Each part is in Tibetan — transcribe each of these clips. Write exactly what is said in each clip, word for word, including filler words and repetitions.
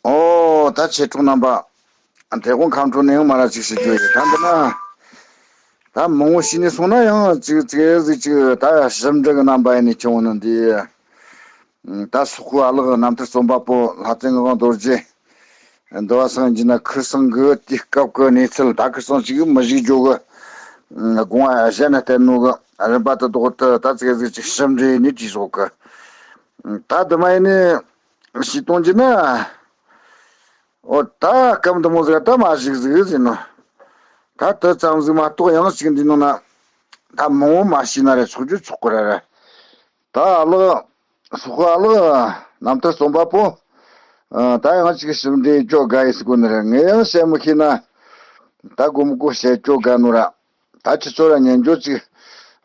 ཨོ་ད་ཆེ་གྲོགས་རྣམ་པ། དེ་དགོང་ཁམས་ཕྲུག་ནས་ཡང་མ་ར་ཅིག་ཞུ་རྒྱུ་ཡོད། ད་འདི་ན་ད་མང་བོ་ཞུས་ནས་སོང་ན་ཡང་ཅིག་ཅིག་ཟིག་ཅིག་ད་ཞིབ་འབྲི་གི་རྣམ་པ་ཡིན་ནས་ཆུང་བོ་ནི་འདི། ད་སོག་པོའི་ཨ་ལགས་རྣམ་ཐར་རྩོམ་པ་པོ་ལྷ་བཙན་ངག་དབང་རྡོ་རྗེ་འདི་བ་སང་གྱི་ན་ཁུ་སང་གི་དུས་སྐབས་ཀྱི་གནས་ཚུལ་ད་ཁུ་སང་ཅིག་མི་ཞིག་འཇོག་གི་དགོངས་པ་གཞན་ན་བསྟན་ནོ་གི་རིམ་པ་དུ་དོག་ཏུ་ད་ཙིག་ཟིག་ཅིག་ཞིབ་འབྲི་ནས་བྲིས་སོག་གི། ད་འདི་མ་ཡིན་ནས་ཞིག་གཏོང་གྱི་ན། ཨོ་ད་སྐབས་འདི་མོ་ཟིག་ད་མ་ཞིག་ཟིག་ཟིན་ནོ། ད་དུ་ཙམ་ཟིག་མ་གཏོགས་ཡང་ཅིག་འདི་ནང་ན་ད་མང་བོ་མ་ཤེས་ན་རེ་ཆོག་རྒྱུ་ཆོག་གི་ར་ར། ད་ཨ་ལགས་སོག་པོ་ཨ་ལགས་རྣམ་ཐར་རྩོམ་པ་པོ། ཨ་ད་ཡང་ཅིག་ཞིབ་འབྲི་བཅོ་དགའ་ཡིས་དགོས་ནི་རེད། ངས་ཡང་བཤད་མི་ཤེས་ན་ད་དགོས་མི་དགོས་བཤད་བཅོ་དགའ་ནོ་ར། ད་ཁྱེད་ཚོ་ར་ཉན་འཇོག་ཅིག་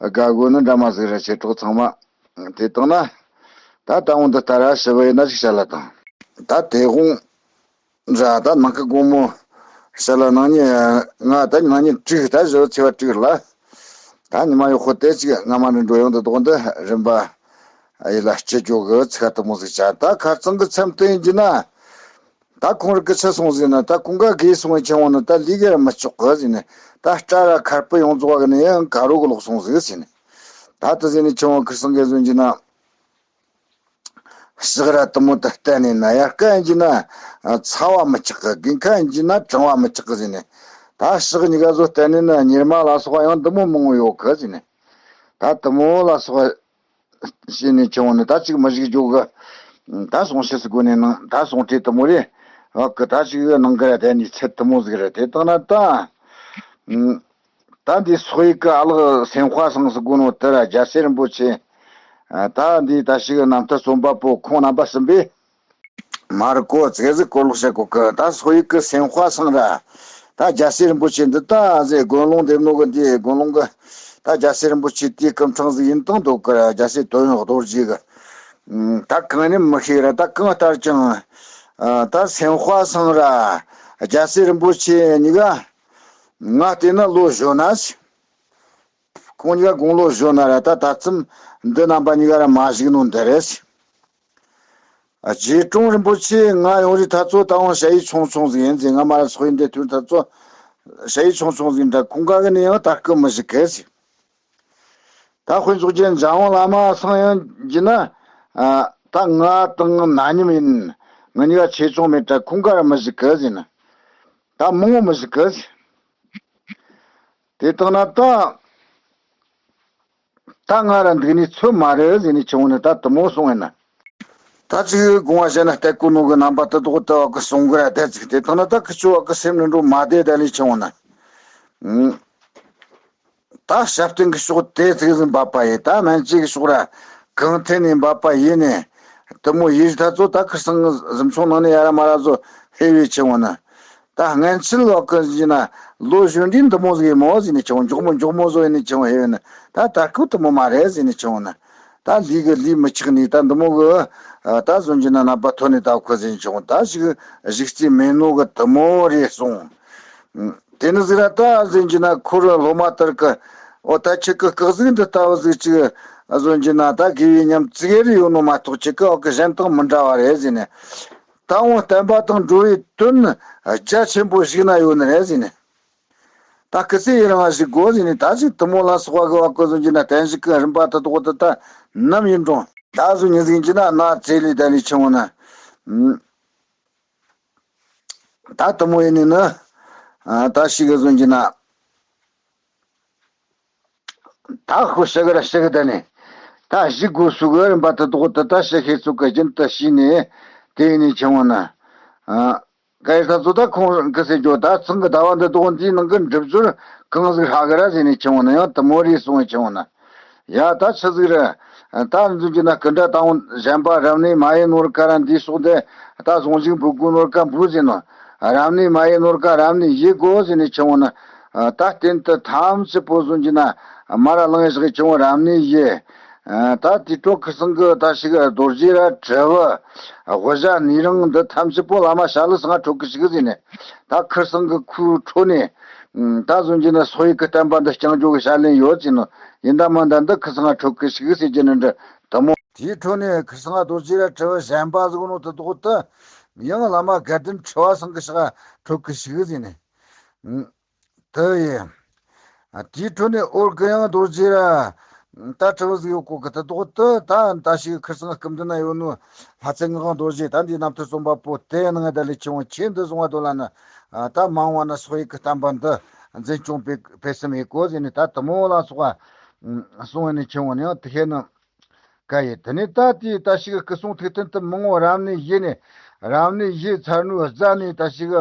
དགའ་དགོས་ནི་འདྲ་མ་ཟིག་ར་ཆེ་གྲོགས་ཚང་མ། དེ་དང་ན་ད་ད་འོང་འདི་ལྟར་ར་ཞིབ་བ་ཡིན་ན་ཅིག་བཤད་ལ་དང་། ད་དེ་དགོང་ར་ད་ནང་ཁུལ་དགོང་མོ་ཤ་ལ་ནང་ཉིན་ང་ད་ནང་ཉིན་དྲུག་ད་བཞི་ཚེས་པ་དྲུག་ལ། ད་ཉི་མ་ཡོད་ཁོ་དེ་ཅིག་སྔ་མ་འདྲ་འགྲོ་ཡོང་དུ་དོག་འདི་རིམ་པ་ཡི་ལ་སྤྱི་སྐྱོ་གི་ཚིག་དུ་མོ་ཟིག་བྱ། ད་ཁ་རྩང་གི་མཚམས་སྟེང་གྱི་ན། ད་ཁོང་ར་གི་ཆི་སོང་ཟིག་ན་ད་ཁོང་ག་གིས་སོང་བའི་ཆེ་བོ་ནི་ད་ལུས་ག་ར་མི་ཆོག་གི་ཟིག་ནི། ད་སྐྲ་ར་ཁར་པི་ཡོངས་རྫོགས་གི་ནི་ཡང་ག་རོ་གི་ལོག་སོང་ཟིག་ཟིག་ནི། ད་དུ་ཟིག་ནི་ཆེ་བོ་ཁིར་སང་གི་ཟོན་གྱི་ན། ཕྱག་ར་དུ་མོ་ད་བསྟན་ནས་ན་ཡར་བཀལ་གྱི་ན་ཚ་བ་མི་ཆག་གི། དགུན་ཁ་གྱི་ན་གྲང་བ་མི་ཆག་གི་ཟེར་ནས། ད་ཕྱག་གཉིས་ཀ་བཟོ་བསྟན་ནས་ན་གཉེར་མ་ལ་སོགས་པ་ཡང་དུ་མོ་མང་བོ་ཡོད་གི་ཟེར་ནས། ད་དུ་མོ་ལ་སོགས་པ་བྱས་ནས་བྱུང་ནས་ད་ཅིག་མི་ཞིག་འཇོག་གི། ད་སོང་ཤེས་སུ་དགོས་ནས་ནང་ད་སོང་དེ་དུ་མོ་རེད། འོག་གི་ད་ཅིག་ནང་གི་ར་དེ་ནས་ཚད་དུ་མོ་ཟིག་རེད། དེ་དང་ན་ད། ད་འདི་སོག་ཡུལ་གི་ཨ་ལགས་སེམས་དཔའ་སངས་སུ་དགོས་ནོ་དེ་ར་རྒྱལ་སྲས་རིན་པོ་ཆེ། ད་འདི་ད་ཞིག་རྣམ་ཐར་རྩོམ་པ་པོ་ཁོང་རྣམ་པ་གསུམ་པས། མར་གོ་ཙེ་ཟིག་གོ་ལོག་བྱེད་གོ་གི། ད་སོག་ཡུལ་གི་སེམས་དཔའ་སངས་ར། ད་རྒྱལ་སྲས་རིན་པོ་ཆེ་འདི་ད་ཟེ་དགོན་ལུང་འདེབས་ནོ་གི་འདི་དགོན་ལུང་གི། ད་རྒྱལ་སྲས་རིན་པོ་ཆེ་དེའི་སྐུ་ཕྲེང་ཟིག་ཡིན་དང་འདུག་གི་ར། རྒྱལ་སྲས་དོན་ཡོད་རྡོ་རྗེ་གི། ད་གང་ནས་མི་ཤེས་ར། ད་གང་ལྟར་ཀྱང་། ད་སེམས་དཔའ་སངས་ར། རྒྱལ་སྲས་རིན་པོ་ཆེ་གཉིས་ཀ། ང་བལྟས་ན་ལོ་གཞོན་ན་ཟེ། ཁོང་གཉིས་ཀ་དགུང་ལོ་གཞོན་ན་ར། ད་ད་ཙམ་འདི་རྣམ་པ་གཉིས་ཀ་ར་མ་བཞུགས་ནོ་འདི་རེད། རྗེ་དྲུང་རིན་པོ་ཆེ་ང་ཡོང་རི་ཐ་ཚོ་ད་འོང་ཞ་ཡི་ཆུང་ཆུང་ཟིག་ཡིན་ཟེ། ང་མ་ར་སོག་ཡི་འདི་ཐུན་ཐ་ཚོ་ཞ་ཡི་ཆུང་ཆུང་ཟིག་འདྲ། ཁོང་ག་གི་ནི་ཡང་ད་སྐུ་མི་བཞུགས་གི་ཟེ། ད་དཔེ་འཇོག་རྒྱུ་འཇམ་དབྱངས་བླ་མ་སངས་ཡང་གྱི་ན། ད་ང་དང་ན་ཉམ་ཡིན། ང་གཉིས་ཀ་ཆེ་ཆུང་མེད་དྲ། ཁོང་ག་ར་མི་བཞུགས་གི་ཟེ་ན། ད་མང་བོ་མི་བཞུགས་གི་ཟེ། དེ་དང་ན་ད། ད་ང་ར་འདུག་ནི་ཚོད་མ་རེད་ཟེར་ནས་ཆུང་ནས་ད་དུ་མོ་སོང་ཡིན་ན། ད་ཅིག་དགོངས་པ་བཞེས་ན་ལྟད་གོ་ནོ་གི་རྣམ་པ་དུ་དོག་ཏུ་བ་གི་སོང་གི་ར། ད་ཅིག་དེ་དང་ན་ད་ཁི་ཆོ་བ་གི་སེམས་ནས་འགྲོ་མ་བདེ་ད་ལས་ཆུང་ན། ད་ཞབས་བརྟན་གི་ཕྱོགས་དེ་ཚིག་ཟིན་འབབ་པ་ཡིན། ད་སྨན་བཅོས་གི་ཕྱོགས་ར་གང་ཐད་ནས་འབབ་པ་ཡིན་ནས། དུ་མོ་ཡིད་ད་ཚོ་ད་ཁི་སང་གཟིམ་ཆུང་ནང་ནས་ཡ་ར་མ་ར་བཟོ་ཧེ་བའི་ཆུང་ན། ད་སྔན་ཆད་ལོག་གི་ཡིན་ན་ལོ་གཞོན་འདྲིས་འདི་མོ་ཟིག་མོ་ཟིག་ནས་ཆུང་། མགྱོགས་མོ་མགྱོགས་མོ་བཟོ་ཡིན་ནས་ཆུང་ཧེ་ཡོད་ན། ད་ད་སྐུ་དུ་མོ་མ་རེད་ཟིག་ནས་ཆུང་ན། ད་ལུས་གི་ལུས་མི་ཆགས་ནས་ད་འདི་མོ་གི་ད་བཟོ་རྒྱུ་ན་རྣམ་པ་ཐོན་ནས་ད་ཁོ་ཟིག་ཆུང་། ད་ཞིག་གཞིག་རྩིས་མེད་ནོ་གི་དུ་མོ་རེད་སོང་། དེ་ནི་ཟིག་ར་ད་ཟིན་རྒྱུ་ན་ཁོ་ར་སློབ་མ་ལྟར་གི། འོ་ད་ཁྱེད་ཀི་སྐག་ཟིག་འདི་ལྟ་བུ་ཟིག་ཅིག་བཟོ་རྒྱུ་ན་ད་དགེ་བའི་ཉམས་ཙིག་རེ་ཡོད་ནོ་མ་གཏོགས་ཁྱེད་ཀི་འོག་གི་གཞན་དང་མི་འདྲ་བ་རེད་ཟིན་ནས། ད་འོང་བསྟན་པ་དང་འགྲོ་བའི་དོན་རྒྱ་ཆེན་པོ་ཞིག་ན་ཡོད་ནི་རེད་ཟེར་ནས། ད་སྐུ་ཚེ་ཡི་རིང་ཞིག་དགོས་ཟེར་ནས། ད་ཅིག་དུ་མོ་ལ་སོགས་པ་གི་བ་ཀོ་བཟོ་རྒྱུ་ན་བརྟན་བཞུགས་ཀྱི་རིམ་པ་དུ་དོག་ཏུ་ད་ནམ་ཡིན་རུང་། ད་བཟོ་ཉི་ཟིག་ཡིན་གྱི་ན་ན་ཚེ་ལས་ད་ལས་ཆུང་ན། ད་དུ་མོ་ཡིན་ནི་ནི། ད་ཞིག་གི་བཟོ་རྒྱུ་ན། ད་ཁོ་ཤི་གི་ར་ཤི་གི་ད་ནི། ད་ཞིག་དགོས་སུ་གི་རིམ་པ་དུ་དོག་ཏུ་ད་ཤི་ཤེས་སུ་གི་རྒྱུན་དུ་ཤི་ནས། དེ་ནས་ཆུང་ན། ཨ། ག་ཡི་ད་ཚོ་ད་ཁོང་གི་ཟེར་རྒྱུ་ད་ཚང་གི་ཟླ་བ་འདི་དོག་འདིའི་ནང་གི་འགྲུབ་སྦྱོར་གང་ཟིག་ཧྲ་གི་ར་ཟེར་ནས་ཆུང་ན་ཡང་དུ་མོ་རེ་སོང་ཆུང་ན། ཡ་ད་ཆི་ཟིག་རེད། ད་འཛིན་གྱི་ན་སྐུ་འདྲ་དང་གཞན་པ་རབ་གནས་མ་ཡིན་ནོར་ཀ་ར་འདི་སོགས་དེ་ད་ཟུང་ཞིག་འབུལ་དགོས་ནོར་ཀ་འབུལ་ཟེར་ནོ། རབ་གནས་མ་ཡིན་ནོར་ཀ་རབ་གནས་ཡེ་དགོས་ཟེར་ནས་ཆུང་ན། ད་རྟེན་དུ་ཐམས་ཅད་པོ་ཟུང་གྱི་ན་མ་ར་ལང་ཡེ་ཞིག་ཆུང་རབ་གནས་ཡེ། ད་དེ་ཁྲོ་ཁུ་སང་གི་ད་ཞིག་རྡོ་རྗེ་ར་གྲི་བུ་དབུ་ཞྭ་ནི་རིང་འདི་ཐམས་ཅད་པོ་བླ་མ་ཞྭ་ལུ་སང་ཁྲོ་གི་ཞིག་ཟེར་ནས། ད་ཁུ་སང་གི་ཁུ་ཁྲོ་ནས། ད་ཟུང་གྱི་ན་སོ་ཡི་གི་བསྟན་པ་འདི་བསྐྱང་རྒྱུ་གི་ཞྭ་ལེན་ཡོད་ཅེ་ནོ། ཡིན་ད་མ་ད་འདི་ཁུ་སང་ཁྲོ་གི་ཞིག་ཟེར་གྱི་ནི་འདྲ་དུ་མོ། དེའི་ཁྲོད་ནས་ཁུ་སང་རྡོ་རྗེ་ར་གྲི་བུ་གཞན་པ་ཟིག་ནོ་དུ་དོག་ཏུ། ཡང་བླ་མ་དགའ་ལྡན་ཁྲི་པ་ཚང་གི་ཕྱག་ཕྲོ་གི་ཞིག་ཟེར་ནས། དེ་ཡིན། དེའི་ཁྲོད་ནས་ཨོ་རྒྱན་ཡང་རྡོ་རྗེ་ར། ད་གྲུབ་ཟིག་ཡོད་གོ་གི་དེ་དོག་དེ་ད་ད་ཞིག་ཁིར་ཚང་སྐུ་མདུན་ན་ཡོད་ནོ། ལྷ་རྩེ་ངག་དབང་རྡོ་རྗེ་ད་འདི་རྣམ་ཐར་རྩོམ་པ་པོ་དེ་ནང་ད་ལས་ཆེ་བོ་ཆེ་འདི་བཟུང་བ་དོ་ལ་ན། ད་མང་བ་ན་སོག་ཡིག་གི་བསྟན་པ་འདི་འཛིན་སྐྱོང་སྤེལ་སྤེལ་སེམས་ཡིན་གོ་ཟེར་ནས། ད་དེ་མོ་ལ་སོགས་པ་གསུང་བ་ནས་ཆེ་བོ་ནས་ཡང་དེ་ཤེས་ནི་ག་ཡིན། དེ་ནས་ད་དེའི་ད་ཞིག་སྐུ་གསུང་ཐུགས་རྟེན་དུ་མང་བོ་རབ་གནས་བཞི་ནས། རབ་གནས་བཞི་ཚར་ནོ་རྫ་ནས་ད་ཞིག་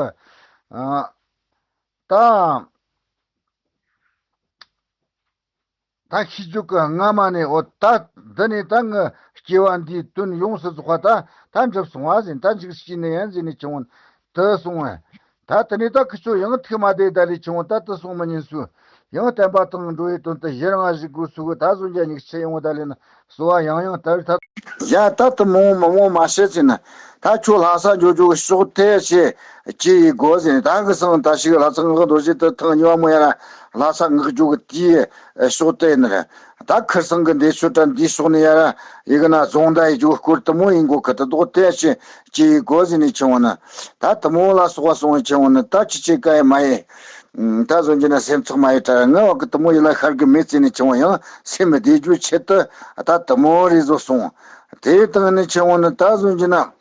ད། ད་ཤེས་རྒྱུ་གི་སྔ་མ་ནས། འོ་ད་འདི་ནས་ད་ངའི་སྐྱེ་བ་འདིའི་དོན་ཡོངས་སུ་རྫོགས་པ་ད་ད་འགྲུབ་སོང་བ་ཟིན། ད་འཇིགས་སྐྱེས་ནི་ཡིན་ཟིན་ནས་ཆུང་བོ་དེ་སོང་བས། ད་དེ་ནས་ད་ཁི་ཆོ་ཡང་ཐུག་མ་བསྡད་ད་ལས་ཆུང་བོ་ད་དེ་སོང་མི་ཉན་སུ། ཡང་བསྟན་པ་དང་འགྲོ་བའི་དོན་དུ་གཞི་རང་ང་ཞིག་དགོས་སུ་གི་ད་བཟོ་རྒྱ་ཉིག་ཆེ་ཡོང་བ་ད་ལས་ན་གསོ་བ་ཡང་ཡང་དར་ཐལ། ཡ་ད་དེ་མོ་མང་བོ་མ་བཤད་ཟིན་ན། ད་ཁྱོད་ལྷ་ས་འགྱོ་འགྱོ་གི་ཕྱོགས་དེ་ཞེས་ཅི་ཡི་སྒོ་ཟིན། ད་གི་སང་ད་ཞིག་ལྷ་ས་ངག་རྡོ་རྗེ་དེ་ཐང་ཉི་བ་མོ་ཡ་ར་ལྷ་ས་ངག་འགྱོ་གི་དེའི་ཕྱོགས་དེ་ནི་རེད། ད་ཁིར་ཚང་གི་འདས་མཆོད་གྲྭ་འདིའི་ཕྱོགས་ནས་ཡ་ར་ཡི་གི་ན་རྫོང་བདའ་ཡི་འགྱོ་སྐོར་དེ་མོ་ཡིན་གོ་གི་དེ་དོག་དེ་ཞེས་ཅི་ཡི་སྒོ་ཟིན་ནས་ཆུང་བོ་ནི། ད་དེ་མོ་ལ་སོགས་པ་སོང་བའི་ཆུང་བོ་ནི་ད་ཅི་ཅི་ག་ཡི་མ་ཡི། ད་བཟོ་རྒྱུ་ན་སེམས་ཚེགས་མ་ཡི་དྲ་ང་བ་གི་དེ་མོ་ཡི་ལ་ཤར་གི་མེད་ཟིན་ནས་ཆུང་བོ་ཡང་སེམས་བདེ་རྒྱུ་ཆེད་དུ་ད་དེ་མོ་རེ་བཟོ་སོང་། དེའི་སྟེང་ནས་ཆུང་བོ་ནི་ད་བཟོ་རྒྱུ་ན།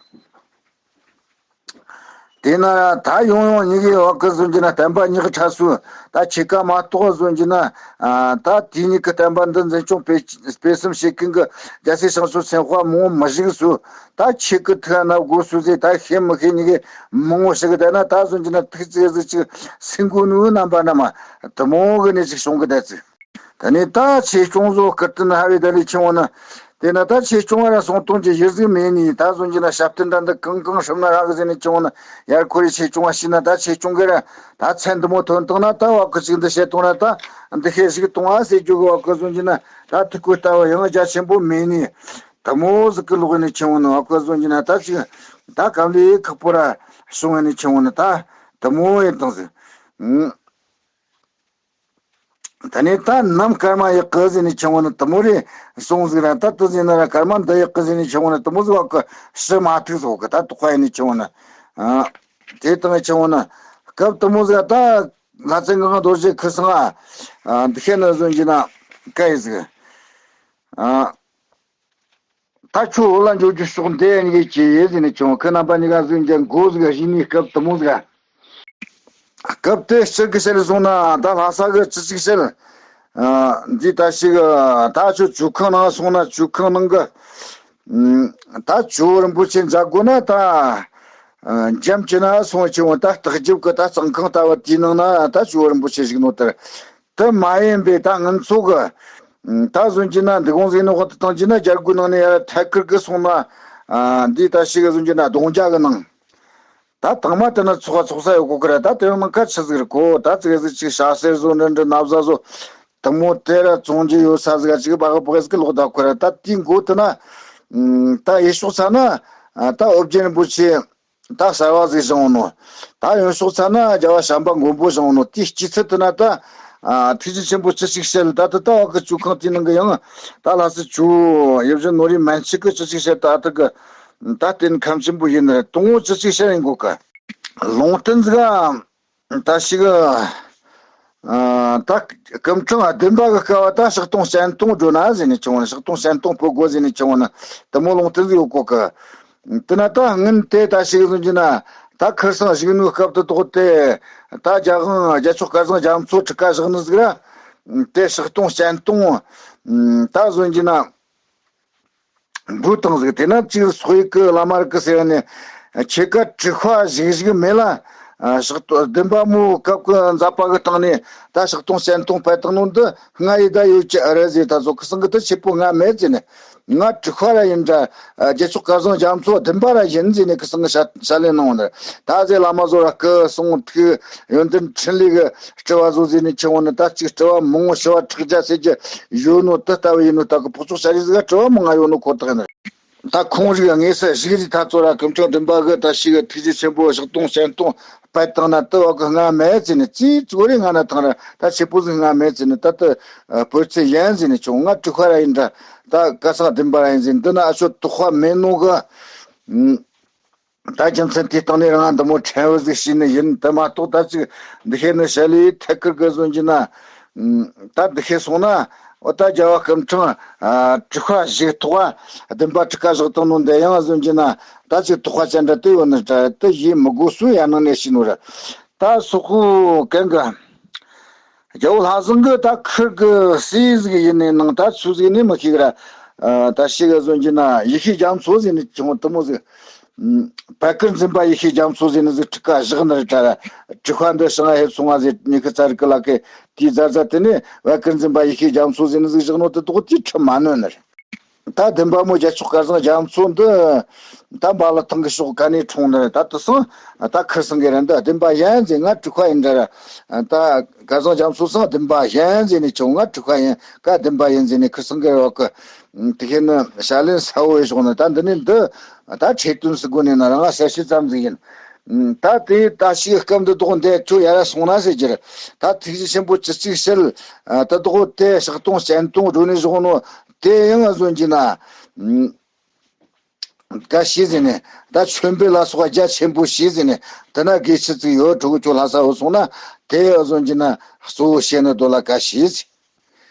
དེས་ན་ད་ཡོང་ཡོང་ཉིད་ཀྱི་འོག་གི་བཟོ་རྒྱུ་ན་བསྟན་པ་ཉག་ཕྲ་སུ་ད་ཆེ་ཀ་མ་གཏོགས་བཟོ་རྒྱུ་ན། ད་དེ་ཉིད་ཀྱི་བསྟན་པ་འདི་འཛིན་སྐྱོང་སྤེལ་སྤེལ་སེམས་བྱེད་མཁན་གྱི་རྒྱལ་སྲས་སང་སོ་སེམས་དཔའ་མང་བོ་མི་ཞིག་སུ། ད་ཆེ་ཀི་ཐུག་ན་དགོས་སུ་ཟེར་ད་ཤེས་མི་ཤེས་ཉིད་ཀྱི་མང་བོ་ཞིག་གི་བསྡད་ན་ད་བཟོ་རྒྱུ་ན་ཐུག་ཙེ་ཟིག་ཅིག་སེང་གོ་ནུ་རྣམ་པ་འདྲ་མ་དེ་མོ་གི་ནས་ཅིག་བྱུང་གི་བསྡད་ཙི། དེ་ནས་ད་ཆེ་ཆུང་བཟོ་སྐུ་རྟེན་ཧ་བའི་ད་ལས་ཆུང་བ་ན། དེ་ན་ད་ཆེ་ཆུང་བ་ར་སོང་གཏོང་གྱི་གཞི་གཟུགས་མེད་ནི་ད་བཟོ་རྒྱུ་ན་ཞབས་བརྟན་ད་འདི་གང་གང་སྲུབ་ན་རག་གི་ཟེར་ནས་ཆུང་བ་ན་ཡར་འཁོར་རེ་ཆེ་ཆུང་བ་ཤི་ན་ད་ཆེ་ཆུང་གི་ར་ད་ཚན་འདི་མོ་ཐོན་བཏང་ན་ད་བ་གི་ཅིག་འདི་བཤད་གཏོང་ན་ད་འདི་ཤེས་ཞིག་གཏོང་ཨ་ཟེར་རྒྱུ་གི་བ་གི་བཟོ་རྒྱུ་ན་ད་ཐུག་གོ་ལྟ་བ་ཡང་རྒྱ་ཆེན་པོ་མེད་ནི་དེ་མོ་ཟིག་གི་ལོག་ནས་ཆུང་བ་ན་བ་གི་བཟོ་རྒྱུ་ན་ད་ཅིག་ད་གམ་ལས་ཁག་པོ་ར་བྱུང་བ་ནས་ཆུང་བ་ན་ད་དེ་མོ་ཡིན་བཏང་ཟིག་ད་ནི་ད་ནམ་སྐར་མ་ཡག་གི་ཟེར་ནས་ཆུང་བ་ནི་དེ་མོ་རེ་སོང་ཟིག་ར་ད་དུ་ཟིན་ན་ར་སྐར་མ་འདི་ཡག་གི་ཟེར་ནས་ཆུང་བ་ནི་དེ་མོ་ཟིག་བ་གི་ཕྱི་མ་ཐུག་སོགས་གི་ད་དུ་ཁ་ཡིན་ནས་ཆུང་བ་ནི། ཨ། དེ་དང་ཆུང་བ་ནི་སྐབས་དེ་མོ་ཟིག་ད་ལྷ་རྩེ་ངག་དབང་རྡོ་རྗེ་ཁུ་སང་ཨ། འདི་ཤེས་ན་ཟོན་གྱི་ན་སྐད་ཡིག་ཟིག་ཨ། ད་ཁྱོད་འོ་ལ་འགྱོ་རྒྱུ་ཕྱོགས་འདི་ཡན་གྱི་ཅི་ཡེ་ཟེར་ནས་ཆུང་ཁོ་རྣམ་པ་གཉིས་ཀ་ཟོན་གྱི་མགོ་ཟིག་གཞི་ནས་སྐབས་དེ་མོ་ཟིག་སྐབས་དེ་སྤྱིར་གི་ཕྱིར་སོང་ན་ད་ལྷ་ས་གི་སྤྱི་གཅིག་ཕྱིར། འདི་ད་ཞིག་ད་ཆོ་ཇོ་ཁང་ནང་སོང་ན་ཇོ་ཁང་ནང་གི་ད་ཇོ་བོ་རིན་པོ་ཆེ་མཇལ་དགོས་ན་ད་འཇམ་གྱི་ན་སོང་ཆེ་བོ་ད་སྟག་རྒྱབ་གི་ད་གཙང་ཁང་ལྟ་བུ་དེའི་ནང་ན་ད་ཇོ་བོ་རིན་པོ་ཆེ་བཞུགས་ནོ་དེར། དེ་མ་ཡིན་པའི་ད་ང་ཚོ་གི་ད་བཟོ་རྒྱུ་ན་འདི་གོང་ཟིག་ནོ་དེ་བཏང་རྒྱུ་ན་རྒྱལ་སྒོའི་ནང་ནས་ཡར་ཐད་ཀར་གི་སོང་ན་འདི་ད་ཞིག་བཟོ་རྒྱུ་ན་གདོང་རྒྱ་གི་ནང་། ད་དང་མ་དེ་ན་ཚོགས་ཚོགས་ས་ཡོད་གོ་གི་ར། ད་དེ་ཡང་ནང་ཁ་ཆི་ཟིག་རེད་གོ། ད་ཙིག་ཟིག་ཅིག་ཤ་སེར་བཟོ་འདྲ་འདྲ་ན་བཟའ་བཟོ་དེ་མོ་དེ་ར་བཙོང་རྒྱུ་ཡོད་ས་ཟིག་ཅིག་བག་བག་ཟིག་ལོག་ད་ཁོ་ར། ད་དེའི་མགོ་དེ་ན་ད་ཡེ་ཤོག་ཚ་ན་ད་ཨོ་རྒྱན་རིན་པོ་ཆེ་ད་གསར་བ་ཟིག་བཞེངས་ནོ། ད་ཡོན་ཤོག་ཚ་ན་རྒྱལ་བ་བྱམས་པ་མགོན་པོ་བཞེངས་ནོ། དེའི་སྐྱེད་ཚལ་དེ་ན་ད་ཐུགས་རྗེ་ཆེན་པོ་ཅི་ཞིག་བཤད། ད་དེ་ད་བ་གི་ཇོ་ཁང་དེའི་ནང་གི་ཡང་ད་ལྷ་སའི་ཇོ་ཡིད་བཞིན་ནོར་བུའི་མན་ཆད་གི་ཅི་ཞིག་བཤད། ད་དེ་གི་ད་རྟེན་ཁམས་ཆེན་པོ་ཡིན་ནི་རེད། དང་པོ་ཅི་ཞིག་བཤད་ཡིན་གོ་གི། ལུང་བསྟན་ཟིག་ཨ། ད་ཞིག་ཨ། ད་སྐུ་ཕྲེང་བདུན་པ་གི་སྐབས་བ་ད་ཕྱག་སྟོང་སྤྱན་སྟོང་བགྲོ་ན་ཟེར་ནས་ཆུང་བ་ན། ཕྱག་སྟོང་སྤྱན་སྟོང་ཕོ་དགོ་ཟེར་ནས་ཆུང་བ་ན་དེ་མོ་ལུང་བསྟན་ཟིག་ཡོད་གོ་གི། དེ་ན་ད་སྔོན་དེ་ད་ཞིག་ཟེར་རྒྱུ་ན་ད་ཁར་སང་བཞུགས་ནོ་སྐབས་དེ་ཐོག་དེ་ད་རྒྱལ་དབང་རྒྱལ་མཆོག་སྐལ་བཟང་རྒྱ་མཚོ་ཁྲི་ཀ་བཞག་ནི་ཟིག་ར། དེ་ཕྱག་སྟོང་སྤྱན་སྟོང་ད་ཟེར་རྒྱུ་ན། འབུལ་བཏང་ཟིག་དེ་ན་གཅིག་སོག་ཡིག་གི་བླ་མ་རིག་གི་ཟེར་ནས་ཁྱེད་ཀ་དྲུག་པ་ཞིག་ཞིག་མེད་ལ། ཕྱག་བདུན་པ་མོ་སྐབས་ཀྱི་མཛད་པ་གི་སྟེང་ནས་ད་ཕྱག་སྟོང་སྤྱན་སྟོང་ཕེབས་བཏང་ནོ་འདི་ང་ཡི་ད་ཡོད་ཀྱི་ཨ་རེད་ཟེར། ད་ཚོ་ཁི་སང་གི་ད་ཆེ་པོ་ང་མེད་ཟེར་ནས་ང་དྲུག་པ་ར་ཡིན་འདྲ། རྒྱལ་མཆོག་སྐལ་བཟང་རྒྱ་མཚོ་བདུན་པ་ར་ཡིན་ཟེར་ནས་ཁི་སང་གི་ཞལ་ཞལ་ལས་གནང་བ་འདི་ད་ཟེར། བླ་མ་ཚོ་ར་སྐུ་གསུང་ཐུགས་ཡོན་ཏན་འཕྲིན་ལས་གི་སྤྲུལ་བ་བཟོ་ཟེར་ནས་ཆུང་བ་ནི་ད་གཅིག་སྤྲུལ་བ་མང་བོ་ཞུ་བ་ཁྲག་རྒྱ་ཟེར་གྱི་ཡོད་ནོ་དེ་ལྟ་བུ་ཡིན་ནོ། ད་གི་ཕོག་ཚོགས་ཤ་རི་ཟིག་ག་སྤྲུལ་བ་མང་ང་ཡོད་ནོ་ཁོ་ཐག་ཡིན། ད་ཁོང་རིགས་དངོས་སུ་བཞུགས་རིས་ད་ཚོ་ར་སྐུ་ཕྲེང་བདུན་པ་གི་ད་ཞིག་ཐུགས་རྗེ་ཆེན་པོ་ཕྱག་སྟོང་སྤྱན་སྟོང་ཕེབས་བཏང་ན་དེ་བ་གི་སྔ་མེད་ཟེར་ནས་ཙི་ཙི་རེ་སྔ་ན་ཐང་ར་ད་ཆེ་པོ་ཟིག་སྔ་མེད་ཟེར་ནས་ད་ལྟ་བོད་ཚེ་ཡན་ཟེར་ནས་ཆུང་ང་དྲུག་པ་ར་ཡིན་འདྲ། ད་སྐལ་བཟང་བདུན་པ་ར་ཡིན་ཟེར་འདི་ན་ཨ་ཆོ་དོགས་པ་མེད་ནོ་གི། ད་རྒྱུ་མཚན་དེའི་སྟེང་ནས་རང་འདི་མོ་ཕྲན་བུ་ཟིག་བྱས་ནི་ཡིན། དེ་མ་གཏོགས་ད་ཅིག་འདི་ཤེས་ནི་བཤད་ལས་ཐད་ཀར་གི་བཟོ་རྒྱུ་ན། ད་འདི་ཤེས་སོང་ན། འོ་ད་རྒྱལ་བ་སྐུ་ཕྲེང་། ཨ། དྲུག་པ་བཞུགས་ཐོག་བདུན་པ་ཁྲི་ཀ་བཞག་བཏང་ནོ་འདི་ཡང་བཟོ་རྒྱུ་ན། ད་ཅིག་དོགས་པ་ཅན་འདྲ་དེ་ཡོད་ནི་འདྲ་དེ་ཡིན་མི་དགོས་སུ་ཡང་ནང་ནས་ཤེས་ནོ་ར། ད་སོག་པོ་གན་གི་རྒྱལ་བོ་ལྷ་བཟང་གི་ད་ཁུར་གི་སྲས་ཟིག་ཡིན་ནི་ནང་ད་ཚུལ་ཟིག་ནི་མི་ཤེས་གི་ར། ཨ། ད་ཤེས་གི་བཟོ་རྒྱུ་ན་ཡེ་ཤེས་རྒྱ་མཚོ་ཟེར་ནི་ཅུང་དུ་མོ་ཟིག་ཨུམ། བར་སྐལ་འཛིན་པ་ཡེ་ཤེས་རྒྱ་མཚོ་ཟེར་ནི་ཟིག་ཁྲི་ཀ་བཞག་ནི་རེད་དྲ་ར། དྲུག་པ་འདི་ཞང་ཧེ་ཚོང་བ་ཟེར་ཉི་ཤུ་རྩ་རིག་གི་ལ་ཁེ་དེའི་རྫ་རྫ་དེ་ནས་བར་སྐལ་འཛིན་པ་ཡེ་ཤེས་རྒྱ་མཚོ་ཟེར་ནི་ཟིག་བཞག་ནོ་དེ་དོག་དེའི་ཁྲི་མ་ནོན་ནི་རེད། ད་བདུན་པ་མོ་རྒྱལ་མཆོག་སྐལ་བཟང་རྒྱ་མཚོ་འདི་ད་འབའ་ལི་ཐང་གི་ཕྱོགས་ག་ནས་འཁྲུངས་ནི་རེད། ད་དེ་སང་ད་ཁུར་སང་གི་རེད། འདི་བདུན་པ་ཡན་ཟེར་ང་དྲུག་པ་ཡིན་འདྲ་ར། ད་སྐལ་བཟང་རྒྱ་མཚོ་སང་བདུན་པ་ཡན་ཟེར་ནས་ཁྱོད་ང་དྲུག་པ་ཡིན་ཀ་བདུན་པ་ཡིན་ཟེར་ནས་ཁུར་སང་གི་རོགས་གི། དེ་ཁེ་ནི་བྱ་ལེན་ས་བོ་ཡི་ཕྱོགས་ནི་ད་འདི་ནས་འདི། ད་ཆེ་དོན་སུ་དགོས་ནས་ན་རང་ང་གསལ་བཤད་ཙམ་ཟིག་ཡིན། ད་དེ་ད་ཞིག་སྐབས་འདི་དོག་འདི་ཁྱོད་ཡ་ར་སོང་ན་ཟེར་རྒྱུ་རེད། ད་ཐུགས་རྗེ་ཆེན་པོ་ཅི་གཅིག་བཤད། ད་དོག་དེ་ཕྱག་སྟོང་སྤྱན་སྟོང་སྒྲོན་ནས་བཞག་ནོ་དེ་ཡང་བཟོ་རྒྱུ་ན། ད་ཤེས་ཟིན་ནས་ད་མཆོད་འབུལ་ལ་སོགས་རྒྱ་ཆེན་པོ་ཤེས་ཟིན་ནས་དེ་ན་དགེ་ཆི་ཙིག་ཡོད་ཕྲུ་གུ་ཁྱོད་ལྷ་ས་བོ་སོང་ན་དེ་བཟོ་རྒྱུ་ན་གཙོ་བོ་བཤད་ནི་དོ་ལ་ཀ་ཤེས་ཟིན།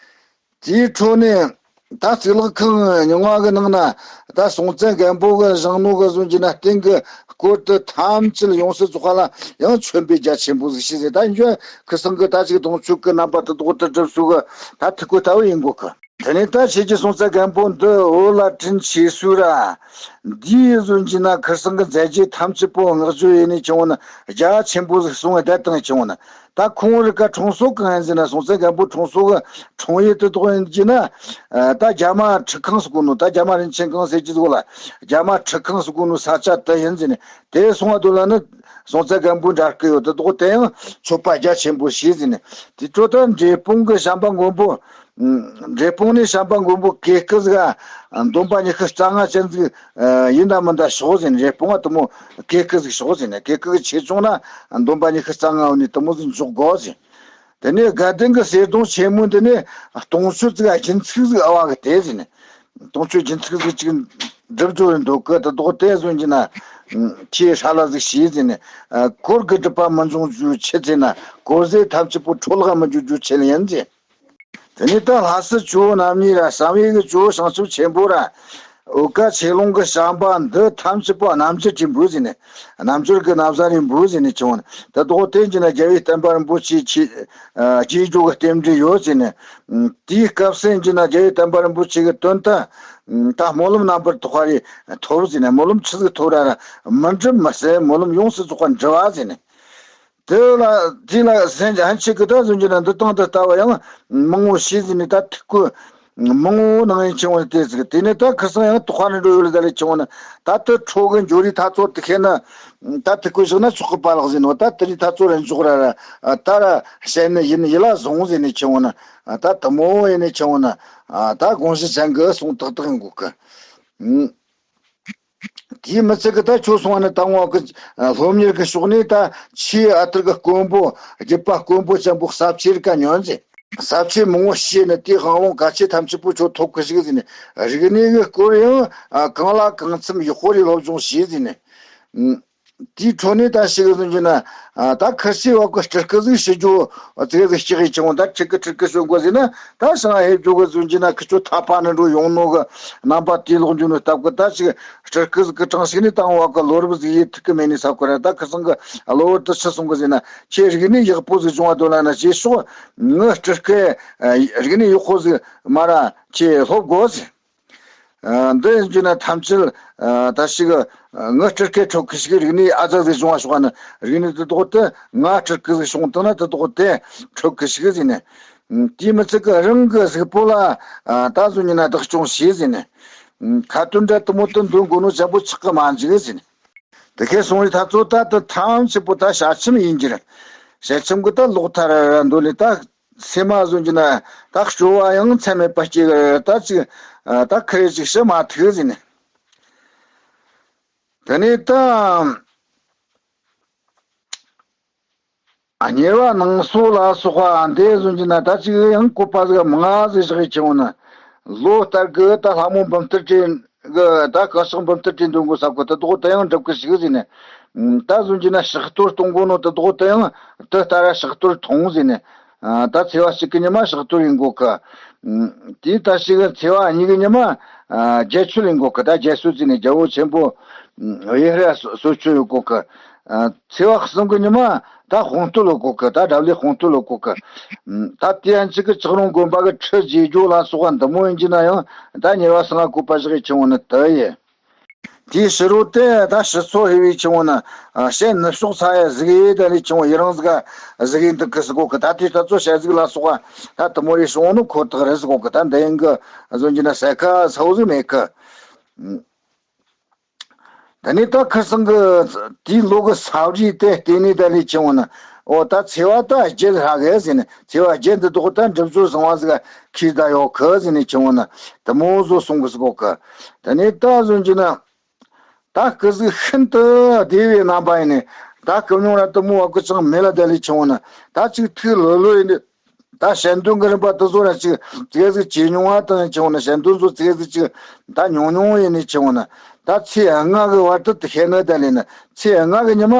དེའི་འཕྲོ་ནས་ད་གཙུག་ལག་ཁང་རྙིང་བ་གི་ནང་ན་ད་སྲོང་བཙན་སྒམ་པོ་གི་བཞེངས་ནོ་གི་བཟོ་རྒྱུ་ན་སྟེང་གི་སྐོར་དུ་ཐམས་ཅད་ཡོངས་སུ་རྫོགས་པ་ལ་ཡང་མཆོད་འབུལ་རྒྱ་ཆེན་པོ་ཟིག་བྱས་ཟེར། ད་འཇོན་ཁུ་སང་གི་ད་ཅིག་དུང་ཆོས་ཀྱི་རྣམ་པ་དུ་དོག་ཏུ་སྒྲུབ་ཚུལ་གི་ད་ཐུགས་ཁུར་ལྟ་བུ་ཡིན་དགོས་གི། དེ་ནས་ད་ཁྱེད་ཀྱི་སྲོང་བཙན་སྒམ་པོ་འདི་འོ་ལ་དྲིན་ཆེ་སུ་ར། འདིའི་བཟོ་རྒྱུ་ན་ཁུ་སང་གི་མཛད་རྗེས་ཐམས་ཅད་པོ་བསྔགས་བརྗོད་ཡེ་ནས་ཁྱེར་འོང་ན་རྒྱ་ཆེན་པོ་ཟིག་གསུང་བ་བསྡད་དང་ཁྱེར་འོང་ན། ད་ཁོང་རི་ཀ་འཁྲུངས་ས་གང་ཡིན་ཟེར་ན་སྲོང་བཙན་སྒམ་པོ་འཁྲུངས་ས་གི་འཁྲུངས་ཡུལ་དེ་དག་ཡིན་གྱི་ན། ད་རྒྱ་མ་ཁྲི་ཁང་ཟེར་གོ་ནོ་ད་རྒྱ་མ་རིན་ཆེན་ཁང་ཟེར་གྱི་ཟིག་ལ་རྒྱ་མ་ཁྲི་ཁང་ཟེར་གོ་ནོ་ས་ཆ་དེ་ཡིན་ཟེར་ནས་དེ་སོང་བ་དུ་ལ་ནི་སྲོང་བཙན་སྒམ་པོའི་འདྲ་སྐུ་ཡོད་དེ་དག་དེ་ཡང་མཆོད་པ་རྒྱ་ཆེན་པོ་བྱས་ཟེར་ནས་དེ་འཕྲོ་ད་འབྲས་སྤུངས་གི་བྱམས་པ་མགོན་པོ། འབྲས་སྤུངས་ནས་བྱམས་པ་མགོན་པོ་གེ་སྐུ་ཟིག་ག་འདོན་པ་ཉི་ཤུ་རྩ་ལྔ་ཅན་ཟིག་ཡིན་ད་མིན་ད་ཤོག་ཟེར་ནས་འབྲས་སྤུངས་ང་དེ་མོ་གེ་སྐུ་ཟིག་ཤོག་ཟེར་ནས་གེ་སྐུ་གི་ཆེ་ཆུང་ན་འདོན་པ་ཉི་ཤུ་རྩ་ལྔ་བོ་ནས་དེ་མོ་ཟིག་འཇོག་དགོས་ཟེར། དེ་ནས་དགའ་ལྡན་གྱི་གསེར་སྡོང་ཆེན་མོ་འདི་ནས་སྟོང་མཆོད་ཟིག་རྒྱུན་ཚིགས་ཟིག་ཨ་བ་གི་དེ་ཟེར་ནས་སྟོང་མཆོད་རྒྱུན་ཚིགས་ཟིག་ཅིག་འགྲུབ་འགྲོ་རེད་འདུག་གི། དེ་དོག་དེ་བཟོ་རྒྱུ་ན་ཁྱེད་ཧྲ་ལ་ཟིག་བྱས་ཟེར་ནས་གོར་གི་སྒྲིབ་པ་མི་འབྱུང་རྒྱུ་ཆེད་ཟེར་ན་གོར་ཟས་ཐམས་ཅད་པོ་འཕྲོ་བརླག་མི་འཇུག་རྒྱུ་ཆེད་ཡིན་ཟེར། དེ་ནས་ད་ལྷ་སྲས་ཇོ་བོ་རྣམ་གཉིས་ར་བསམ་ཡས་ཀྱི་ཇོ་བོ་བྱང་ཆུབ་ཆེན་པོ་ར། འོ་ཀ་ཆོས་ལུང་གི་བྱམས་པ་འདི་ཐམས་ཅད་པོ་རྣམ་འགྱུར་གྱིས་འབུལ་ཟེར་ནས། རྣམ་འགྱུར་གྱི་ན་བཟའ་རེ་འབུལ་ཟེར་ནས་ཁྱེར་འོང་། ད་དོག་དེ་འཇི་ན་རྒྱལ་བའི་བསྟན་པ་རིན་པོ་ཆེ་ཆེ། རྗེས་འཇུག་གི་རྟེན་འབྲེལ་ཡོད་ཟེར་ནས། དེའི་སྐབས་སུ་འཇི་ན་རྒྱལ་བའི་བསྟན་པ་རིན་པོ་ཆེ་གི་དོན་དུ། ད་སྨོན་ལམ་རྣམ་པར་དག་པ་རེ་ཐོབ་ཟེར་ནས་སྨོན་ལམ་ཆི་ཟིག་ཐོབ་ར་ར་མི་འགྲུབ་མི་སྲིད་སྨོན་ལམ་ཡོངས་སུ་རྫོགས་པ་འགྲུབ་བ་ཟེར་ནས། དེ་ལ་དེ་ལ་གསན་ཅི་ཧན་ཆེ་གི་ད་བཟོ་རྒྱུ་ན་འདི་དང་འདི་ལྟ་བ་ཡང་མང་བོ་ཤེས་ཟིན་ནས་ད་ཐུགས་ཁུར་མང་བོ་ནང་ཡིན་ཆུང་བ་དེ་ཟིག་དེ་ནས་ད་ཁུ་སང་ཡང་དོགས་པ་ནི་འགྲོ་ཡོད་ལ་ད་ལས་ཆུང་བ་ན་ད་དུ་ཁྲོ་གི་འཇོ་རི་ཐ་ཚོ་དེ་ཁེ་ན་ད་ཐུགས་ཁུར་བཞག་ན་ཆོག་གི་པ་ལག་ཟིན་ནོ་ད་དེ་རི་ཐ་ཚོ་ར་འཇོག་ར་ར་ད་ར་བཤད་ནི་ཡིན་ཡིད་ལ་བཟུང་ཟིན་ནས་ཆུང་བ་ན་ད་དུ་མོ་ཡིན་ནས་ཆུང་བ་ན་ད་དགོངས་གཞི་ཅན་གི་གསུང་ཏག་ཏག་ཡིན་དགོས་གི། དེའི་མི་ཚད་ཀྱི་ད་ཁྱོད་སོང་བ་ནི་ད་ངོ་གི་སློབ་གཉེར་གྱི་ཕྱོགས་ནས་ད་ཆེས་ཨ་ཐུར་གྱི་དཀོན་པོ་རྒྱུད་པ་དཀོན་པོ་ཅན་པོ་ས་བཅད་རིག་ག་ཉོན་ཟེར། ས་བཅད་མང་བོ་ཤེས་ནི་དེའི་དབང་ལུང་གལ་ཆེ་ཐམས་ཅད་པོ་ཁྱོད་ཐོབ་གི་ཞིག་ཟེར་ནས་རིག་གནས་ཀྱི་སྐོར་ཡང་གང་ལ་གང་འཚམ་ཡག་པོ་རེ་སློབ་སྦྱོང་བྱས་ཟེར་ནས། དེའི་འཕྲོ་ནས་ད་ཞིག་ཟེར་རྒྱུ་ན། ད་ཁུར་སའི་འོག་གི་སྤྲུལ་སྐུ་ཟིག་ཞུ་རྒྱུ་ཙིག་ཟིག་སྐྱེ་གི་ཆུང་ད་ཁྲིག་གི་ཁྲིག་གི་ཞུ་དགོས་ཟེར་ན་ད་སང་ཧེ་བྱུ་གི་ཟེར་རྒྱུ་ན་ཁི་ཆོ་ཐག་པ་ནི་འགྲོ་ཡོང་ནོ་གི་རྣམ་པ་དེ་ལོག་འཇུ་ནི་སྟབས་གི་ད་ཞིག་སྤྲུལ་སྐུ་ཟིག་གི་གྲངས་ཤིག་ནི་ད་འོག་གི་ལོ་རབས་ཟིག་ཡིད་ཐུག་གི་མེད་ནི་ས་ཁོ་ར་ད་ཁི་སང་གི་གློ་བུར་དུ་ཆི་སོང་གི་ཟེར་ན་ཁྱེད་རིག་གནས་ཡག་པོ་ཟིག་སྦྱོང་བ་དོ་ལ་ན་ཞེས་ཤོག་ངི་སྤྲུལ་སྐུ་རིག་གནས་ཡག་པོ་ཟིག་མ་ར་ཁྱེད་སློབ་དགོས་ཟེར། འདི་ཡིན་རྒྱུ་ན་ཐམས་ཅད་ད་ཞིག་ངའི་སྤྲུལ་སྐུ་ཁྲོད་ཀྱི་ཞིག་རིག་གནས་ཨ་ཙག་ཟིག་བྱུང་བ་ཤོག་ནི་རིག་གནས་དེ་དག་དེ་ང་སྤྲུལ་སྐུ་ཟིག་བྱུང་བཏང་ན་དེ་དག་དེ་ཁྲོད་ཀྱི་ཞིག་ཟིན་ནས། དེའི་མི་ཚད་ཀྱི་རང་གི་གཟུགས་པོ་ལ་ད་གཟོད་ཉིན་ན་བདག་སྐྱོང་བྱས་ཟིན་ནས། ཁ་ཏོན་འདྲ་དུ་མོ་དུ་འདོན་དགོས་ནོ་ཅན་པོ་ཆགས་ཀྱི་མ་འཇུག་ཟིན་ནས། དེ་ཁའི་སོང་བའི་ཐ་ཚོ་ད་དུ་ཐམས་ཅད་པོ་ད་བྱ་ཁྱིམ་ཡིན་གྱི་རེད། བྱ་ཁྱིམ་གི་ད་ལོག་ཐ་ར་ར་འདོད་ལས་ད། སེམས་མ་བཟོ་རྒྱུ་ན་ད་སྐྱོ་བ་ཡང་ཚད་མེད་པ་སྐྱེ་གི་རེད། ད་ཅིག་ད་ཁ་རེ་ཅིག་བཤད་མ་ཐུབ་ཟིན་ནས། དེ་ནས་ད་གཉེར་བ་ནང་སོ་ལ་སོགས་པ་འདི་བཟོ་རྒྱུ་ན་ད་ཅིག་ཡང་བཀོད་པ་ཟིག་མང་ཟིག་བཞག་ཡི་ཆེ་བོ་ན་ལོ་ལྟར་གི་ད་ལྷ་མོ་འབུམ་གཏེར་བྲིས་ གི་ད་གང་ཕྱག་འབུམ་ཐེར་བྲིས་འདོན་དགོས་ས་གོ་དེ་དག་དེ་ཡང་འགྲུབ་གི་ཞིག་ཟེར་ནས། ད་གཟོད་ཀྱི་ན་ཕྱག་རྡོར་གཏོང་དགོས་ནོ་དེ་དག་དེ་ཡང་དེ་ལྟར་ཕྱག་རྡོར་ཐོང་ཟེར་ནས། ད་ཚེས་པ་གཅིག་གི་ཉི་མ་ཕྱག་རྡོར་ཡིན་དགོས་གི། དེའི་ད་ཞིག་ཚེས་པ་གཉིས་ཀྱི་ཉི་མ་རྒྱལ་མཆོད་ཡིན་དགོས་གི། ད་རྒྱལ་མཆོད་ཟེར་ནས་རྒྱལ་པོ་ཆེན་པོ་ཡེ་ཧྲ་གསོལ་མཆོད་ཡོད་དགོས་གི། ཚེས་པ་གསུམ་གྱི་ཉི་མ་ད་དཔང་བསྟོད་ལོ་གོ་གི། ད་དགྲ་བླའི་དཔང་བསྟོད་ལོ་གོ་གི། ད་དེ་ཡང་གཅིག་གི་ལྕགས་རོང་དགོན་པ་གི་ཁྲི་རྗེས་འཇོག་ལ་སོགས་པ་འདི་མོ་ཡིན་གྱི་ན་ཡང་ད་ཉེར་བ་སང་ང་བཀོད་པ་བཞག་ཡི་ཆེ་བོ་ནི་དེ་ཡི། དེའི་ཕྱི་རོལ་དེ་ད་ཕྱི་ཚོ་ཧེ་བའི་ཆེ་བོ་ནི་ཞལ་ནུབ་ཕྱོགས་ཚ་ཡ་གཟིག་ཡི་ད་ལས་ཆེ་བོ་ཡི་རང་ཟིག་ག་གཟིག་ཡི་འདུག་གི་ཟིག་གོ་གི། ད་དེ་ད་ཚོ་ཞལ་གཟིག་ལ་སོགས་པ་ད་དུ་མོ་ཡི་བྱུང་ནི་ཁོ་ཐག་རེད་ཟིག་གོ་གི། ད་འདི་ཡིན་གི་གཟོད་ཀྱི་ན་ས་ཁ་ཚ་བོ་ཟིག་མེད་གི། དེ་ནས་ད་ཁིར་ཚང་གི་དེའི་ལོ་གི་ས་བརྗེ་དེ་བལྟས་ནས་ད་ལས་ཆེ་བོ་ན། འོ་ད་ཚེས་པ་ད་བརྒྱད་ལྷག་གི་ཟེར་ནས། ཚེས་པ་བརྒྱད་འདི་དག་ད་འགྲུབ་སོ་བཟང་བ་ཟིག་ཁྱེར་ད་ཡོད་གི་ཟེར་ནས་ཆེ་བོ་ན་དུ་མོ་བཟོ་སོང་གི་ཟིག་གོ་གི། དེ་ནས་ད་གཟོད་ཀྱི་ན་ད་སྐུ་གཟུགས་ཤིན་ཏུ་བདེ་བའི་རྣམ་པ་ཡིན་ནས། ད་སྐུ་མྱོང་ར་དུ་མོ་བ་སྐུ་ཅང་མེད་ལ་ད་ལས་ཆེ་བོ་ན་ད་ཅིག་ཐུགས་ལྷོད་ལྷོད་ཡིན་ནས། ད་ཞལ་འདོན་གྱི་རིམ་པ་དེ་ཚོ་ར་ཅིག་ཙིག་ཟིག་ཇེ་ཉུང་བ་དང་ཆེ་བོ་ན། ཞལ་འདོན་ཚོ་ཙིག་ཟིག་ཅིག་ད་ཉུང་ཉུང་ཡིན་ནི་ཆེ་བོ་ན། ད་ཚེས་ལྔ་གི་བར་དུ་དེ་ཤེས་ནི་ད་ལས་ན། ཚེས་ལྔ་གི་ཉི་མ་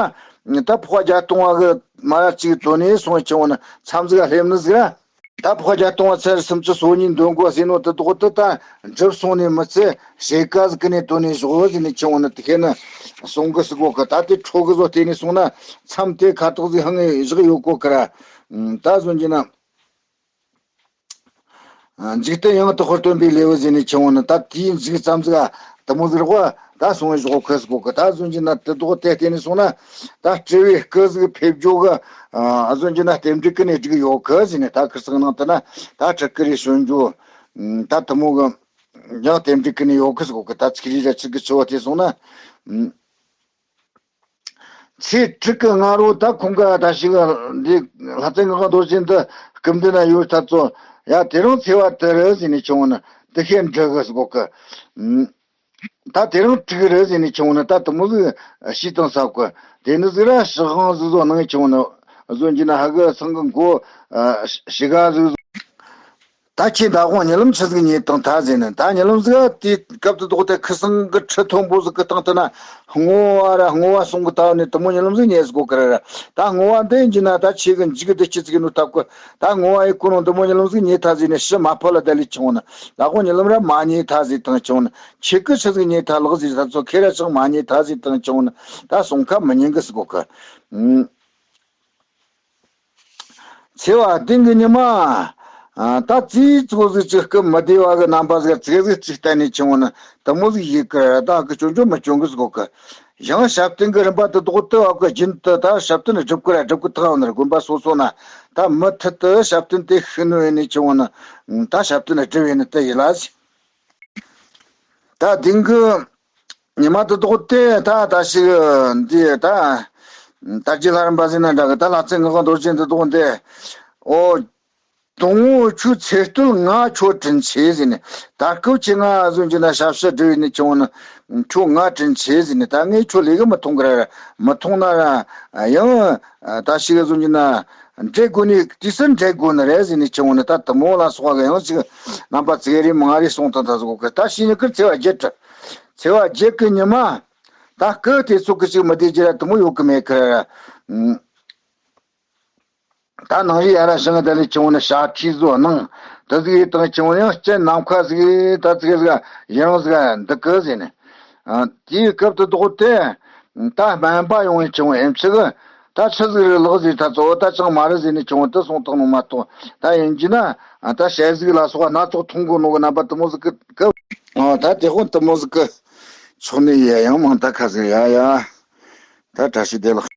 ད་ཕོ་བརྒྱ་སྟོང་བ་གི་མ་ར་ཅིག་དོན་ནས་སོང་ཆེ་བོ་ན་མཚམས་ཟིག་སླེབས་ནི་ཟིག་ར། ད་ཕོ་བརྒྱ་སྟོང་བ་ཚེ་རིལ་སུམ་ཅུ་སོ་གཉིས་འདོན་དགོས་ཟེར་ནོ་དེ་དག་དེ་ད་འགྲུབ་སོང་ནི་མི་ཚེ་ཞེ་ཀ་ཟིག་གི་ནས་དོན་ནས་བཞག་ཟེར་ནི་ཆེ་བོ་ན་དེ་ཤེས་ན་སོང་གི་ཟིག་གོ་གི། ད་དེ་འཕྲོ་གི་བཟོ་བལྟས་ནས་སོང་ན་མཚམས་དེ་ཁ་དོག་ཟིག་ཧང་ངེ་བཞག་ཡོད་གོ་གི་ར། ད་གཟོད་ཀྱི་ན། འཇིག་རྟེན་ཡང་དག་པར་སྟོན་པའི་ལེའུ་ཟེར་ནས་ཆེ་བོ་ནི་ད་དེའི་མཇུག་ཙམ་ཟིག་དུ་མོ་ཟིག་རོགས་ད་སོང་བའི་ཞོག་ཁོས་གོ་གི། ད་གཟོད་ཀྱི་ན་དེ་དག་དེ་བལྟས་ནས་སོང་ན་ད་སྤྲུལ་བའི་སྐུ་ཟིག་ཕེབས་འཇོག་གི། གཟོད་ཀྱི་ན་རྟེན་འབྲེལ་ཀུན་ནས་འགྲིག་ཡོད་གི་ཟེར་ནས། ད་ཁིར་ཚང་ནང་དུ་ན་ད་ཁྲི་ཀུ་རེ་བྱོན་འཇོག་ད་དུ་མོ་གི་ཡང་རྟེན་འབྲེལ་ཀུན་ནས་ཡོད་གི་ཟེར་གོ་གི། ད་ཚིག་རིས་ར་ཚིག་གི་ཆུ་བོ་དེ་སོང་ན། ཚེས་དྲུག་གི་སྔ་དྲོ་ད་ཁོང་ག་ད་ཞིག་འདི་ལྷ་རྩེ་ངག་དབང་རྡོ་རྗེ་འདི་སྐུ་མདུན་ན་ཡོད་ད་ཚོ། ཡ་དེ་རིང་ཚེས་པ་དེ་རེད་ཟེར་ནས་ཆུང་བོ་ན་དེ་ཤེས་འདྲི་གི་ཟེར་གོ་གི། ད་དེ་རིང་དྲུག་རེད་ཟེར་ནས་ཆུང་བོ་ན་ད་དུ་མོ་ཟིག་ཤི་དང་ཟབ་གི། དེ་ནི་ཟིག་ར་ཞི་དབང་ཟིག་བཟོ་གནང་ཆུང་བོ་ན་བཟོ་གྱི་ན་ཧ་གི་སང་གི་མགོ་ཞི་ག་ཟིག་བཟོ། ད་ཁྱེད་ད་དགོང་ཉི་ལམ་ཆི་ཟིག་ཉལ་དང་ཐ་ཟེར་ནས། ད་ཉི་ལམ་ཟིག་དེའི་སྐབས་དུ་དོག་དེ་ཁི་སང་གི་ཁྲི་མཐོན་པོ་ཟིག་གི་སྟེང་དུ་ན་བསྔོ་བ་ར་བསྔོ་བ་གསུང་གི་ད་ནས་དུ་མོ་ཉི་ལམ་ཟིག་ཉལ་ཟིག་གོ་གི་ར་ར། ད་བསྔོ་བ་འདི་ཡིན་གྱི་ན་ད་ཁྱེད་གི་འཇིག་གི་དུ་ཁྱི་ཚིག་གི་ནུ་ཐབས་གི། ད་བསྔོ་བ་ཡི་ཁོ་ནང་དུ་མོ་ཉི་ལམ་ཟིག་ཉལ་ཐ་ཟེར་ནས་ཕྱི་མ་ཕོ་ལ་ད་ལས་ཆུང་ན། ད་དགོང་ཉི་ལམ་ར་མ་ཉལ་ཐ་ཟེར་དང་ཆུང་ན། ཁྱེད་གི་ཆི་ཟིག་ཉལ་ཐ་ལག་ཟེར་ད་ཚོ་ཁེ་ར་ཆང་མ་ཉལ་ཐ་ཟེར་དང་ཆུང་ན། ད་གསུང་ཁ་མི་ཉན་གི་ཟིག་གོ་གི། ཚེས་པ་བདུན་གྱི་ཉི་མ། ད་ཙིག་ཙོག་ཟིག་ཅིག་སྐུ་མི་བདེ་བ་གི་རྣམ་པ་ཟིག་ཙིག་ཟིག་ཅིག་བསྟན་ནས་ཆུང་བོ་ན་དུ་མོ་ཟིག་ཡིག་གི་ར་ད་གི་སྐྱོན་བརྗོད་མི་སྐྱོན་གི་ཟིག་གོ་གི། ཡང་ཞབས་བརྟན་གི་རིམ་པ་དུ་དོག་དུ་བ་གི་རྒྱུན་དུ་ད་ཞབས་བརྟན་སྒྲུབ་གི་ར་སྒྲུབ་གི་ཐག་ནི་དགོན་པ་སོ་སོ་ན་ད་མུ་མཐུད་དུ་ཞབས་བརྟན་དེ་ཤི་ནུ་ཡིན་ནས་ཆུང་བོ་ན་ད་ཞབས་བརྟན་སྒྲུབ་ཡིན་ནི་དུ་ཡིན་ལ་ཟིག་ད་དེང་གི་ཉི་མ་དེ་དག་དེ་ད་ད་ཞིག་འདི་ད་དར་རྒྱས་ལྷ་རམས་པ་ཟེར་ན་འདྲ་གི། ད་ལྷ་རྩེ་ངག་དབང་རྡོ་རྗེ་འདི་དག་འདི། ཨོ། དང་པོ་ཁྱོད་ཚེ་སྟོད་ང་ཁྱོད་དྲིན་ཆེ་ཟེར་ནས། ད་སྐབས་ཁྱེད་ང་ཨ་ཟོན་གྱི་ན་ཞབས་ཕྱི་སྒྲུབ་ཡིན་ནི་ཁྱེད་ང་ཁྱོད་ང་དྲིན་ཆེ་ཟེར་ནས། ད་ངས་ཁྱོད་ལས་གི་མི་མཐོང་གི་ར་ར་མི་མཐོང་ན་ར་ཡང་ད་ཞིག་ཨ་ཟོན་གྱི་ན་འདྲེ་དགོ་ནི་དུས་སུ་འདྲེ་དགོ་ནི་རེད་ཟེར་ནས་ཁྱེད་ང་ནི་ད་དུ་མོ་ལ་སོགས་གི་ཡང་ཅིག་རྣམ་པ་ཙིག་རེ་མང་རེ་གསུང་དང་ད་ཟོ་གི། ད་ཤི་ཉི་ཁིར་ཚེས་པ་བརྒྱད་དྲི། ཚེས་པ་བརྒྱད་ཀྱི་ཉི་མ། ད་སྐུ་དེ་ཚོ་གི་ཅིག་མི་བདེ་རྒྱུ་ར་དུ་མོ་ཡོད་གི་མེད་གི་ར་ར། ད་ནང་རི་ཡ་ར་ཞིང་ད་ལི་ཆུང་ནི་ཤ་ཁྲི་བཟོ་སྣང་དུ་ཟིག་དང་ཆུང་ཡང་སྤྱན་ནམ་མཁའ་ཟིག་ད་ཟིག་ཟིག་ཡང་ཟིག་འདུག་གི་ཟེར་ནས། དེའི་སྐབས་དུ་དོག་དེ་ད་སྨན་པ་ཡོང་བའི་ཆུང་ཨེམ་ཆི་གི་ད་ཆི་ཟིག་རི་ལག་ཟིག་ད་གཙོ་བོ་ད་ཅང་མ་རི་ཟེར་ནས་ཆུང་དུ་སོང་དང་ནོ་མ་གཏོགས། ད་ཡིན་གྱི་ན་ད་ཞལ་ཟིག་ལ་སོགས་སྣ་ཚོགས་མཐོང་གོ་ནོ་གི་རྣམ་པ་དུ་མོ་ཟིག་གི་གི་ད་དེ་ཧོན་དུ་མོ་ཟིག་གི་ཆོག་ནི་ཡ་ཡང་མང་ད་ཁ་ཟིག་ཡ་ཡ་ད་བཀྲ་ཤིས་བདེ་ལེགས།